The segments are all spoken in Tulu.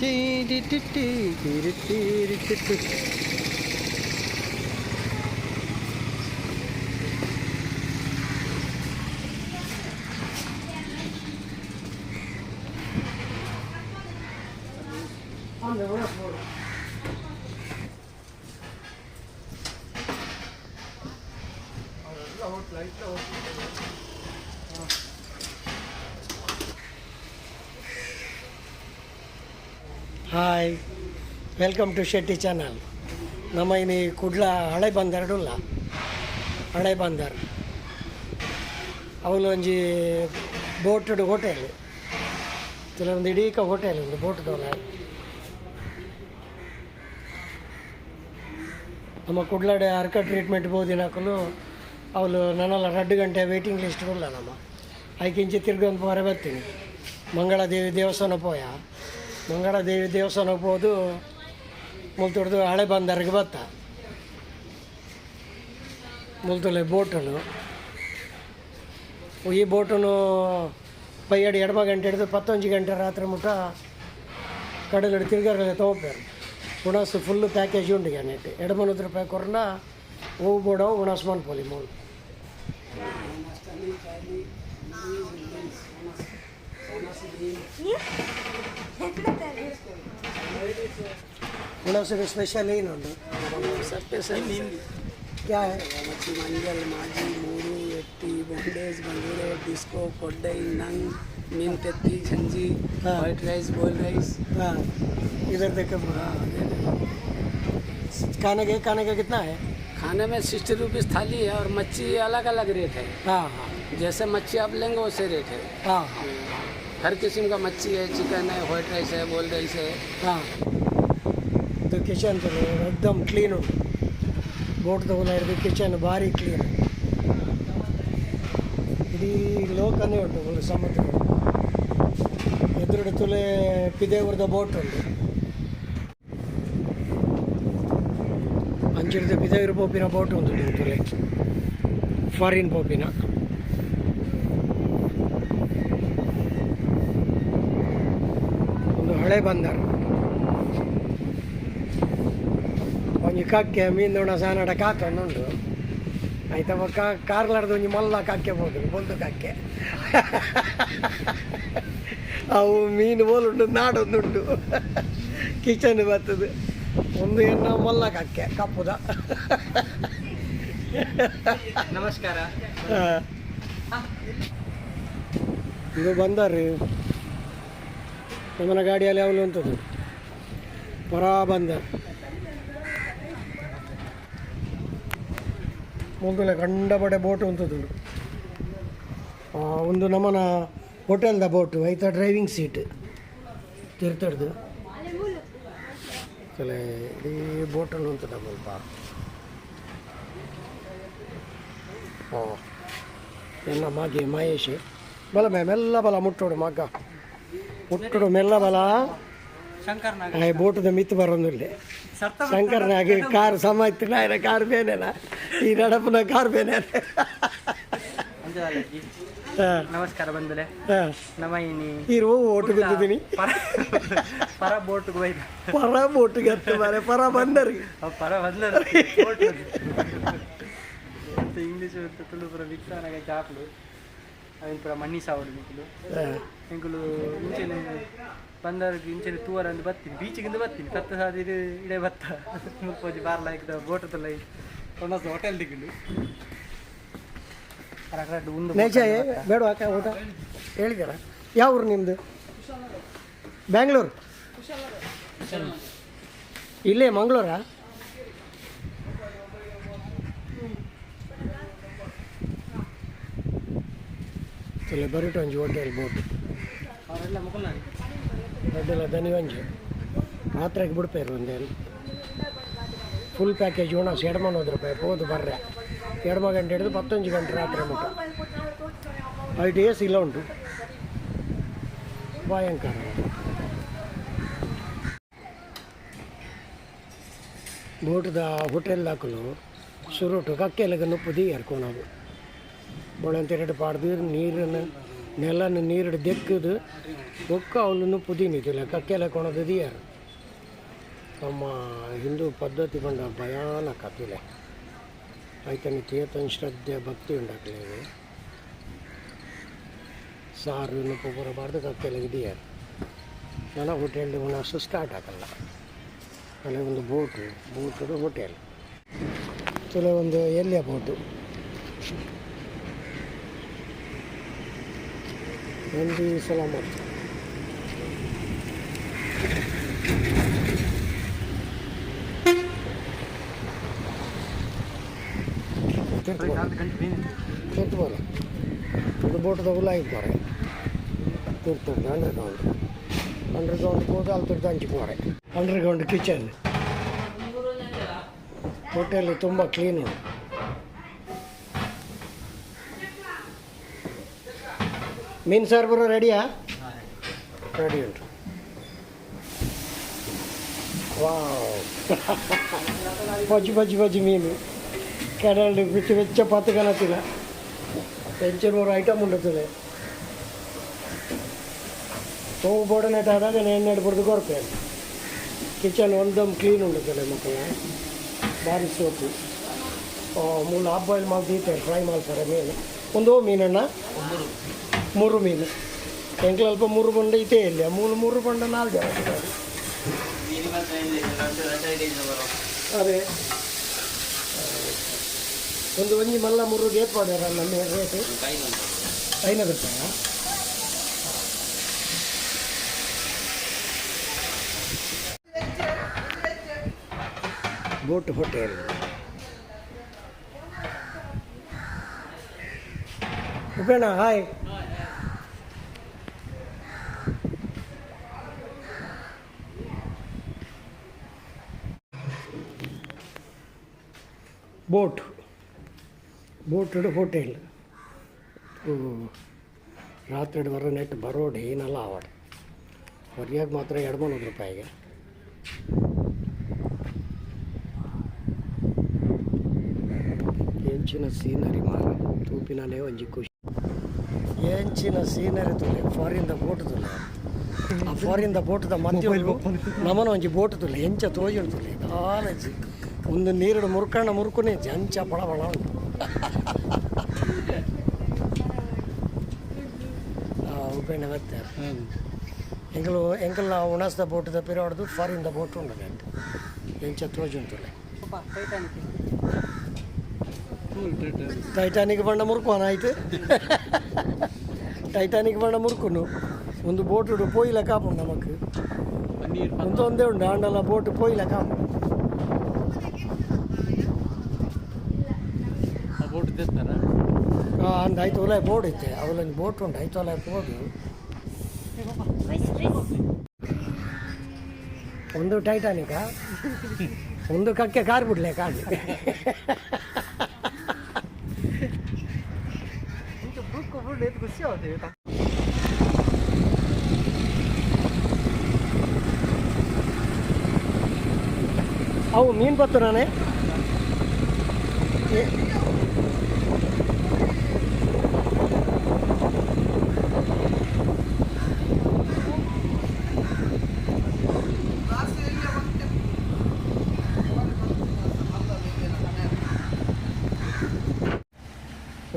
T T T T T T. Hi, welcome to Shetty channel. ನಮ್ಮ ಇನಿ ಕುಡ್ಲ ಹಳೆ ಬಂದರ್ಡುಲ್ಲ, ಹಳೆ ಬಂದರ್ ಅವಲು ಒಂಜಿ ಬೋಟುಡು ಹೋಟೆಲ್ ಒಂದು ಇಡೀಕ ಹೋಟೆಲ್ ಒಂದು ಬೋಟ್ ದೋಲ. ನಮ್ಮ ಕುಡ್ಲಾಡೆ ಅರ್ಕ ಟ್ರೀಟ್ಮೆಂಟ್ ಬೋದಿನಕುಲು ಅವಳು ನನ್ನಲ್ಲ 2 ಗಂಟೆ ವೇಟಿಂಗ್ ಲಿಸ್ಟ್ ಉಲ್ಲ. ನಮ್ಮ ಐಕಿಂಚಿ ತಿರ್ಗೊಂದು ಪೋರೆ ಬರ್ತೀನಿ. ಮಂಗಳಾದೇವಿ ದೇವಸ್ಥಾನ ಪೋಯ, ಮಂಗಳಾದೇವಿ ದೇವಸ್ಥಾನ ಹೋದು ಮುಲ್ತೊಡ್ದು ಹಳೆ ಬಂದರ್ಗೆ ಬತ್ತ ಮುಲ್ತೊಲೆ ಬೋಟನು. ಈ ಬೋಟನು ಪೈಯಡಿ 2 ಗಂಟೆ ಹಿಡಿದು 11 ಗಂಟೆ ರಾತ್ರಿ ಮುಟ್ಟ ಕಡಲಡಿ ತಿರ್ಗಾರಲೆ ತಗೋಪೇರು. ಉಣಸು ಫುಲ್ಲು ಪ್ಯಾಕೇಜ್ ಉಂಡು ನೆಟ್ 200 ರೂಪಾಯಿ ಕೊರ್ನ ಹೂ ಬೋಡವು ಉಣಸು ಮನ್ಪೊಲಿ ಮೂಲು. ಉಣಸುಗೆ ಸ್ಪೆಷಲ್ ಏನುಂಟು? स्पेशल ಕ್ಯಾ ಹೈ? मच्छी मंजल माजी मोरू एट्टी बोंडेज बंगूरे डिस्को कोड्डई नंग मीन तेत्ती झंझी। हाँ। White rice, boil rice. हाँ, इधर देखे। खाने के खाने का कितना है? खाने में 60 रुपीज़ थाली है और मच्छी अलग अलग रेट है। हाँ हाँ जैसे मच्छी आप लेंगे वैसे रेट है। हाँ हाँ हर किस्म का मच्छी है, चिकन है, व्हाइट राइस है, बॉयल राइस है। ಹಾಂ, ಇದು ಕಿಚನ್ ಎಕ್ದಮ್ ಕ್ಲೀನ್ ಉಂಟು. ಬೋಟ್ ತಗೊಂಡು ಹಿಡಿದು ಕಿಚನ್ ಭಾರಿ ಕ್ಲೀನ್. ಇಡೀ ಲೋಕನೇ ಉಂಟು ಫುಲ್ ಸಮುದ್ರ. ಎದುರುಡು ತುಲೆ ಪಿದೇವ್ರದ ಬೋಟ್ ಉಂಟು. ಅಂಚಿಡ್ದು ಪಿದೇವ್ರ ಪೋಪಿನ ಬೋಟ್ ಉಂಟು ತುಲೆ, ಫಾರಿನ್ ಪೋಪಿನ. ಒಂದು ಹಳೆ ಬಂದರ್. ಒಂಜಿ ಕಕ್ಕೆ ಮೀನುಣ ಸಾನಡ ಕಾತೊಂದುಂಡು. ಆಯ್ತಾ, ಬೊಕ್ಕ ಕಾರ್ಲಾರ್ದು ಒಂಜಿ ಮಲ್ಲ ಕಕ್ಕೆ ಬೋದು ಬೊಲ್ದು ಕಕ್ಕೆ. ಅವು ಮೀನು ಬೋಲುಂಡು ನಾಡೊಂದುಂಡು. ಕಿಚನ್ ಬರ್ತದೆ. ಒಂದು ಎನ್ನ ಮಲ್ಲ ಕಕ್ಕೆ ಕಪ್ಪುದ. ನಮಸ್ಕಾರ. ಇದು ಬಂದಾರ್ರಿ ನಮ್ಮನ ಗಾಡಿಯಲ್ಲಿ ಅವನು ಉಂಟದು ಪರ ಬಂದರ್. ಮುಂದುಲೆ ಕಂಡಪಡೆ ಬೋಟ್ ಉಂಟದು. ಒಂದು ನಮ್ಮನ ಹೋಟೆಲ್ದ ಬೋಟು ಐತ ಡ್ರೈವಿಂಗ್ ಸೀಟ್ ತಿರ್ತಡ್ದು ತಲೆ. ಇಡೀ ಬೋಟಲ್ಲಿ ಉಂಟದ ಮುಲ್ಪ. ಓ ಎನ್ನ ಮಾಗೆ ಮಹೇಶ್ ಬಲ ಮೇ ಮೆಲ್ಲ ಬಲ ಮುಟ್ಟೋಡು ಮಗ್ಗ ಮುಟ್ಟೋಡು ಮೆಲ್ಲ ಬಲ. ಶಂಕರ್ ನಾಗ್. ಬೋಟದ ಮಿತ್ತು ಬರೋದಿಲ್ಲ. ಸರ್ತ. ಶಂಕರ್ನಾಗ ಕಾರ್ ಸಮ ಇತ್ತು ನಾಯನ ಕಾರ್ ಬೇನೆನ ಈ ನಡಪನ ಕಾರ್ ಬೇನೆ. ನಮಸ್ಕಾರ ಬಂದಲೆ. ನಮ್ಮ ಇನಿ ಇರುವ ಓಟು ಬಿದ್ದಿದ್ದೀನಿ. ಪರ ಪರ ಬೋಟ್ಗೆ ಹೋಯ್ತು. ಪರ ಬೋಟಿಗೆ ಹತ್ತು ಮಾರೆ ಪರ ಬಂದರಿ. ಪರ ಬಂದ ಬೋಟ್ ಇಂಗ್ಲೀಷ್ ಮತ್ತು ತುಳು ಪುರ ಮಿಕ್ಸ್ ಆನಾಗ ಚಾಪ್ಲು ಅವಿನ ಪುರ ಮಣ್ಣಿ ಸಾವಡು ಮಿಕ್ಲು ಎಂಕುಲು ಇಂಚೆನೆ ಬಂದರ್ಗ್ ಇಂಚೆನೆ ತೂವರ ಅಂದ್ ಬತ್ತೀನಿ, ಬೀಚಿಗಿಂದ ಬತ್ತೀನಿ ತತ್ತ ಸಾದಿರು ಇಡೆ ಬತ್ತ ಮುಲ್ಪ ಬಾರ್ಲ ಹಾಕಿದ ಬೋಟ್ ತುಲ್ಲ ಒಂದೊಂದು ಹೋಟೆಲ್ ದಿಗ್ಲು ಉಂದು. ನೇಚ ಬೇಡ ಅಕ್ಕ ಊಟ ಹೇಳಿದಾರ. ಯಾವ ಊರು ನಿಮ್ಮದು? ಬ್ಯಾಂಗ್ಳೂರು. ಇಲ್ಲೇ ಮಂಗಳೂರಾ? ಇಲ್ಲ ಬರಿಟ ಒಂಜಿ ಹೋಟೆಲ್ ಬೋಟ್. ಅವರೆಲ್ಲ ಮುಕುಲ್ನಾರಿ. ದೊಡ್ಡಲ್ಲ ದನಿ ಒಂಜಿ ರಾತ್ರಿಗೆ ಬಿಡ್ಪೇರು. ಒಂದೇನು ಫುಲ್ ಪ್ಯಾಕೇಜ್ ಉಣಸ್ 200 ರೂಪಾಯಿ ಪೋದು ಬರ್ರೆ. 2 ಗಂಟೆ ಹಿಡಿದು 11 ಗಂಟೆ ರಾತ್ರಿ ಮುಟ್ಟ. ಐಟ್ ಎ ಇಲ್ಲ ಉಂಟು ಭಯಂಕರ. ಬೋಟದ ಹೋಟೆಲ್ ಹಾಕಲು ಸುರುಟು ಕಕ್ಕೆಲಗ ನುಪ್ಪು ದೀಯರ್ ಕೋಣವು. ಬೊಳಂತೆರಡು ಪಾಡ್ದು ನೀರನ್ನು ನೆಲನ ನೀರು ದೆಕ್ಕದು ಬೊಕ್ಕ ಅವಲನ್ನು ಪುದೀನಿ ಕಕ್ಕೆಲ ಕೊಣದು ದಿಯಾರು. ನಮ್ಮ ಹಿಂದೂ ಪದ್ಧತಿ ಬಂಡ ಭಯಾನಕ ತುಲೆ. ಐತನಿ ತೇತನ್ ಶ್ರದ್ಧೆ ಭಕ್ತಿ ಉಂಡಾಕ್ಲೇವು ಸಾರು ನುಪ್ಪು ಬರಬಾರ್ದು ಕಕ್ಕೆಲಗೆ ದಿಯಾರು. ನನ್ನ ಹೋಟೆಲ್ ಉಣಸು ಸ್ಟಾರ್ಟ್ ಆಗಲ್ಲ. ಅಲ್ಲಿ ಒಂದು ಬೋಟು, ಬೋಟು ಹೋಟೆಲ್ ತುಲೆ ಒಂದು ಎಲ್ಲಿಯ ಬೋಟು ನಂದಿ ಸಲಾಮತ್. ತಿರ್ತು ಬೋಲೆ ಒಂದು ಬೋಟ್ದ ಉಲಾಯಿ ಪೋರೆ ತಿರ್ತು ಅಂಡರ್ಗ್ರೌಂಡ್, ಅಂಡರ್ಗ್ರೌಂಡ್ ಪೋದು ಅಲ್ಲಿ ತಿರ್ದು ಅಂಚಿ ಪೋರೆ. ಅಂಡರ್ಗ್ರೌಂಡ್ ಕಿಚನ್ ಹೋಟೆಲ್ ತುಂಬ ಕ್ಲೀನ್ ಉಂಟು. ಮೀನು ಸಾರು ಬರೋ ರೆಡಿಯಾ? ರೆಡಿ ಉಂಟು. ವಾವ್, ಬಜ್ಜಿ ಬಜ್ಜಿ ಬಜ್ಜಿ ಮೀನು ಕೆಡಲ್ ಬೆಚ್ಚ ಬೆಚ್ಚ ಪತ್ತುಕನತ್ತಿಲ್ಲ. ಎಂಚಿನ ಮೂರು ಐಟಮ್ ಉಂಟು. ತೋವು ಬೋಡನೆ ಆದಾಗ ಎಣ್ಣೆ ಬಡ್ದು ಕೊರ್ಪೆ. ಕಿಚನ್ ಒಂದಮ್ ಕ್ಲೀನ್ ಉಂಟು ಮಕ್ಕಳ. ಭಾರಿ ಸೋಪು ಮೂಲ ಹಾಫ್ ಬಾಯ್ಲ್ ಮಾಲ್ ದೀತಾರೆ, ಫ್ರೈ ಮಾಡ್ತಾರೆ ಮೀನು. ಒಂದು ಮೀನಣ್ಣ ಮೂರು ಮೀನು ಎಂಕ್ಲ ಅಲ್ಪ ಮೂರು ಬಂಡ ಇತೇ ಇಲ್ಲ. ಮೂರು ಮೂರು ಬಂಡ ನಾಲ್ಕು ಜನ ತಿನ್ನೋದು. ಅದೇ ಒಂದು ಒಂಜಿ ಮಲ್ಲ ಮೂರು ಗೇಟ್ ಮಾಡ್ಯಾರ ನಮ್ಮ ರೇಟ್ 500 ರೂಪಾಯಿ. ಬೋಟ್ ಹೋಟೆಲ್ ಉಪೇಣ ಹಾಯ್. ಬೋಟ್ ಬೋಟ್ ಹೋಟೆಲ್ ರಾತ್ರಿ ಬರೋ ನೆಟ್ ಬರೋಡು ಏನಲ್ಲ ಆವಡ್ ಹೊರ್ಯಾಗ ಮಾತ್ರ 200 ರೂಪಾಯಿಗೆ. ಎಂಚಿನ ಸೀನರಿ ಮಾರ, ತೂಪಿನಲೇ ಒಂಜಿ ಖುಷಿ. ಎಂಚಿನ ಸೀನರಿ ತುಲೆ, ಫಾರಿನ್ the boat ತುಲೆ. ಆ ಫಾರಿನ್ the ಬೋಟ್ದ ಮಧ್ಯ ನಮನ ಒಂಜಿ ಬೋಟ್ ತುಲೆ, ಎಂಚ ತೋಜುಂಡು ತುಲೆ. ದಾಲಜಿ ಒಂದು ನೀರು ಮುರ್ಕಣ್ಣ ಮುರ್ಕುನೆ ಅಂಚ ಬಳ ಬಳ ಉಂಟು. ಉಪೇಣ ಬರ್ತಾರೆ. ಎಂಕಲು ಎಂಕಲ್ನ ಉಣಸ್ದ ಬೋಟ್ದ ಪಿರೋಡ್ದು ಫಾರಿನ್ the boat ಉಂಡು ನೆಂಟು ಎಂಚ ತೋಜುಂಟುಲೆ. ಟೈಟಾನಿಕ್. ಟೈಟಾನಿಕ್ ಬಂಡ ಮುರ್ಕೋನ ಆಯ್ತು. ಟೈಟಾನಿಕ್ ಬಂಡ ಮುರ್ಕುನು ಒಂದು ಬೋಟು ಪೋಯಿಲ ಕಾಪುಂಡು ನಮಕ್. ಒಂದು ಒಂದೇ ಉಂಡು ಆಂಡಲ ಬೋಟ್ ಪೋಯಿಲ ಕಾಪುಂಡು. ಬೋಟ್ తెస్తారా? ಅಂದ್ ಆಯ್ತು ಒಲೆ ಬೋರ್ಡ್ ಇತ್ತೆ ಅವಲೊಂದು ಬೋಟ್ ಉಂಟು ಆಯ್ತು ಒಲೆ ಬೋರ್ಡು. ಒಂದು ಟೈಟಾನಿಕಾ, ಒಂದು ಕಕ್ಕೆ ಕಾರ್ ಬಿಡ್ಲೆ ಕಾಣಿ. ಇಂಚ ಬುಕ್ ಬುಡ್ ಏತ್ ಖುಷಿ ಆವತ್ತೆ. ಅವು ಮೀನು ಬತ್ತು ನಾನೇ.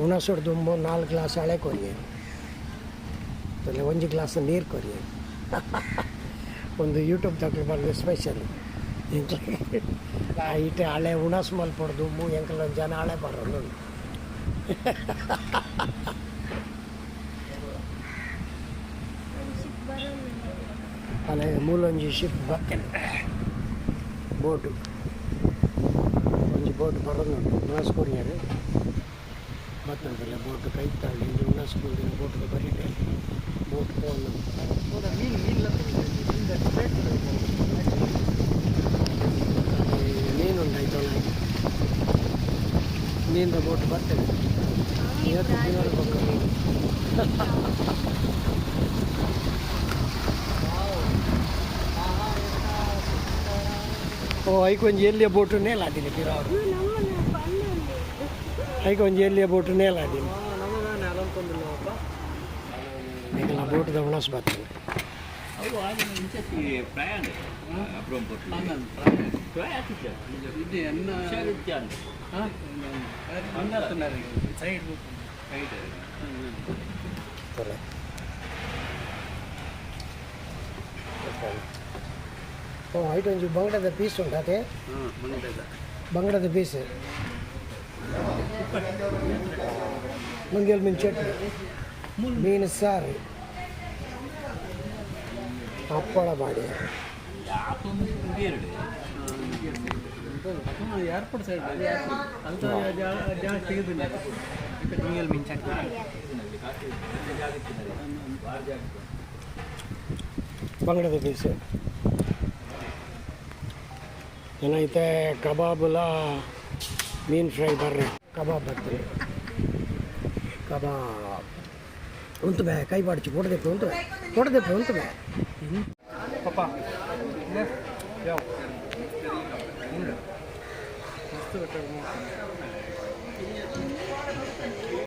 ಉಣಸುಡ್ ದುಂಬು ನಾಲ್ಕು ಗ್ಲಾಸ್ ಹಳೆ ಕೊರಿಯೆ, ಆಮೇಲೆ ಒಂಜಿ ಗ್ಲಾಸ್ ನೀರು ಕೊರಿಯೆ. ಒಂದು ಯೂಟ್ಯೂಬ್ ತಗೊಳ್ಳಿ ಬಂದು ಸ್ಪೆಷಲ್ ಐಟ್ ಹಳೆ ಉಣಸ್ ಮಲ್ಪೊಡು ದುಂಬು ಎಂಕಲ್ ಒಂದು ಜನ ಹಳೆ ಬರೋದು. ಅಲೆ ಮೂಲೊಂಜಿ ಶಿಪ್ ಬರ್ತೇನೆ, ಬೋಟು ಒಂಜಿ ಬೋಟ್ ಬರೋದುಂಟು. ಉಣಸ್ ಕೊರಿಯರ್ ಬತ್ತಂತಲ್ಲ ಬೋಟ್ ಕೈತಾಂಡಿ ಉಣಸ್ ಕೂಡಿನ ಬೋಟ್ ಬರೀಟೆ ಬೋಟ್ ಪೋನು. ಮೀನು ಮೀನು ಪ್ಲೇಟ್. ಮೀನುಂಟು ಆಯ್ತಲ್ಲ, ಮೀನಿನ ಬೋಟ್ ಬರ್ತದೆ ಇವತ್ತು ದಿನ ಬೇಕು. ಓ ಐಕೊಂಜಿ ಎಲ್ಲಿಯ ಬೋಟು ನೇಲಾದಿನಿ ಪಿರಾವು. ಐಕೊಂಜಿ ಎಲ್ಲಿಯ ಬೋಟು ನೇಲಾದಿನಿ. ನಮಗಾನೆ ಅಲಂತೊಂದಿಲ್ಲಪ್ಪ. ನಿಕಲ್ನ ಬೋಟ್ದ ಉಣಸ್ ಬರ್ತದೆ. ತೊಲೆ. ಓ, ಐಟ್ ಒಂಜಿ ಬಂಗಡದ ಪೀಸ್ ಉಂಟು ಅದೇ. ಬಂಗಡದ ಪೀಸ್, ಮಂಗೇಲ್ ಮೀನು ಚಟ್ನಿ, ಮೀನು ಸಾರು, ಹಪ್ಪಳ ಮಾಡಿ. ಏರ್ಪೋರ್ಟ್ ಸೈಡ್ ಅಂತ ಜಾಸ್ತಿ. ಮಂಗೇಲ್ ಮೀನು ಚಟ್ನಿ. ಬಂಗಡದ ಪೀಸ್ ಏನೈತೆ. ಕಬಾಬುಲ ಮೀನು ಫ್ರೈ. ಬರ್ರಿ, ಕಬಾಬ್ ಬರ್ತೀರಿ. ಕಬಾಬ್ ಉಂತು ಬೇ, ಕೈ ಬಾಡ್ಚಿ ಕೊಡದೆಪ್ಪು ಉಂತು ಬೇ, ಕೊಡದೆಪ್ಪು ಉಂತು ಬೇ. ಪಪ್ಪ ಯಾವ ಮಸ್ತ್.